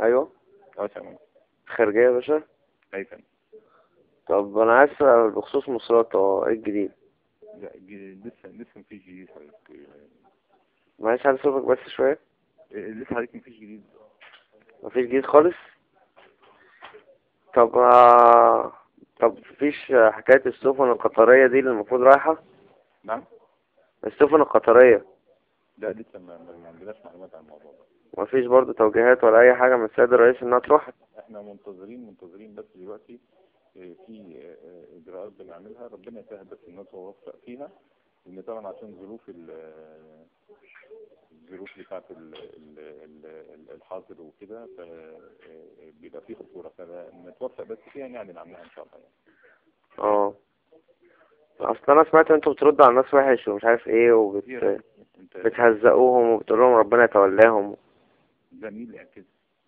ايوه. اه تمام. خارجية يا باشا. اي فندم. طب انا عايز اسأل بخصوص مصراتة، ايه الجديد؟ لا لسه مفيش جديد حضرتك. معلش عايز اشوفك بس شوية. لسه حضرتك مفيش جديد. مفيش جديد خالص؟ طب طب مفيش حكاية السفن القطرية دي اللي المفروض رايحة؟ نعم؟ السفن القطرية. لا لسه ما عندناش معلومات عن الموضوع ده. مفيش برضو توجيهات ولا أي حاجة من السيد الرئيس إنها تروح؟ احنا منتظرين بس دلوقتي في اجراءات بنعملها، ربنا يسهل بس الناس ووفق فيها، لان طبعا عشان ظروف الظروف بتاعت الحظر وكده بيبقى فيه خطورة، فنتوفق بس فيها نعلن عنها ان شاء الله يعني. اه اصل انا سمعت ان انتوا بتردوا على الناس وحش ومش عارف ايه وبتهزقوهم وبتقول لهم ربنا يتولاهم. ده مين اللي قال كده؟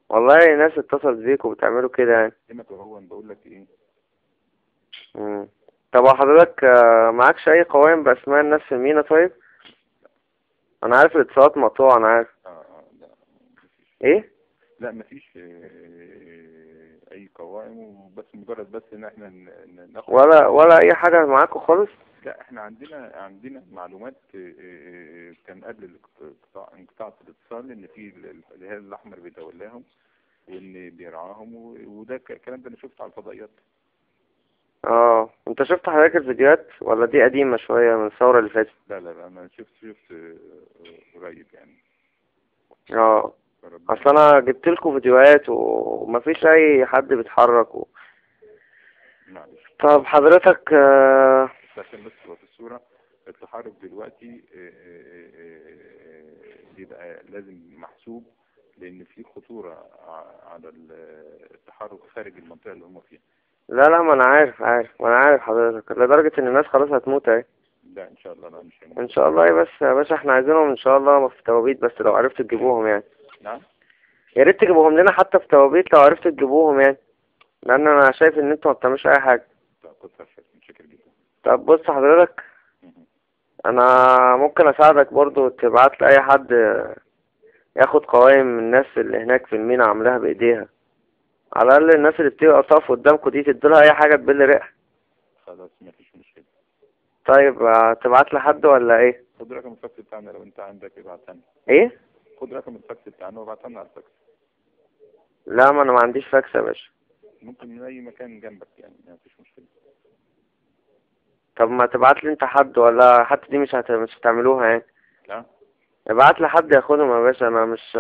والله ناس اتصلت بيك وبتعملوا كده يعني. هو انا بقول لك ايه. طب حضرتك معكش اي قوائم باسماء الناس في المينا؟ طيب انا عارف الاتصالات مقطوعة، انا عارف. لا مفيش. ايه؟ لا مفيش اي قوائم، بس مجرد بس ان احنا ناخد ولا اي حاجة معاكم خالص؟ لا احنا عندنا معلومات كان قبل انقطاع الاتصال ان في الهلال الاحمر بيتولاهم وان بيرعاهم، وده الكلام ده انا شفته على الفضائيات. اه انت شفت حضرتك الفيديوهات ولا دي قديمة شوية من الثورة اللي فاتت؟ لا لا لا انا شفت قريب يعني. اه اصل انا جبت لكم فيديوهات ومفيش اي حد بيتحرك معلش. طب حضرتك عشان بس تبقى في الصورة، التحرك دلوقتي بيبقى لازم محسوب، لان في خطورة على التحرك خارج المنطقة اللي هم فيها. لا لا ما انا عارف، ما انا عارف حضرتك، لدرجة ان الناس خلاص هتموت اهي. لا ان شاء الله، لا مش هيموت ان شاء الله. ايه بس يا باشا احنا عايزينهم ان شاء الله في توابيت، بس لو عرفتوا تجيبوهم يعني. نعم يا ريت تجيبوهم لنا حتى في توابيت لو عرفتوا تجيبوهم يعني، لان انا شايف ان انتوا ما بتعملوش اي حاجة. لا كتر خيرك، متشكر جدا. طب بص حضرتك، انا ممكن اساعدك برضو، تبعت لاي حد ياخد قوائم من الناس اللي هناك في المينا عاملاها بايديها، على الاقل الناس اللي بتبقى تقف قدامكوا دي تدولها اي حاجة تبل ريقها. خلاص مفيش مشكلة. طيب تبعت لحد ولا ايه؟ خد رقم الفاكس بتاعنا لو انت عندك ابعتها لنا. ايه؟ خد رقم الفاكس بتاعنا وابعتها لنا على الفاكس. لا ما انا ما عنديش فاكس يا باشا. ممكن من اي مكان جنبك يعني، مفيش مشكلة. طب ما تبعت لي انت حد، ولا حتى دي مش هتعملوها يعني؟ لا ابعت لي حد ياخدهم يا باشا، انا مش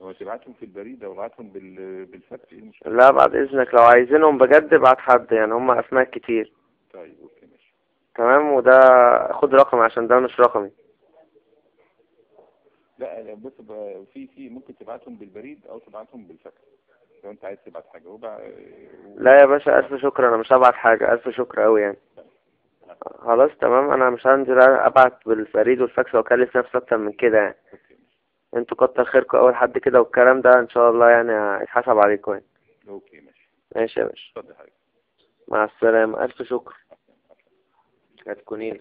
هو تبعتهم في البريد او ابعتهم بالفاكس، ايه المشكلة؟ لا بعد اذنك لو عايزينهم بجد ابعت حد يعني، هم اسماء كتير. طيب okay ماشي تمام. وده خد رقمي عشان ده مش رقمي. لا بص في ممكن تبعتهم بالبريد او تبعتهم بالفاكس لو انت عايز تبعت حاجة. لا يا باشا الف شكر، انا مش هبعت حاجة، الف شكر قوي يعني. خلاص تمام، انا مش هنزل ابعت بالبريد والفاكس واكلف نفسي اكتر من كده يعني. انتوا كتر خيركم اول حد كده، والكلام ده ان شاء الله يعني هيتحسب عليكم يعني. okay ماشي. ماشي يا باشا، اتفضل حضرتك، مع السلامة، الف شكر. هتكونين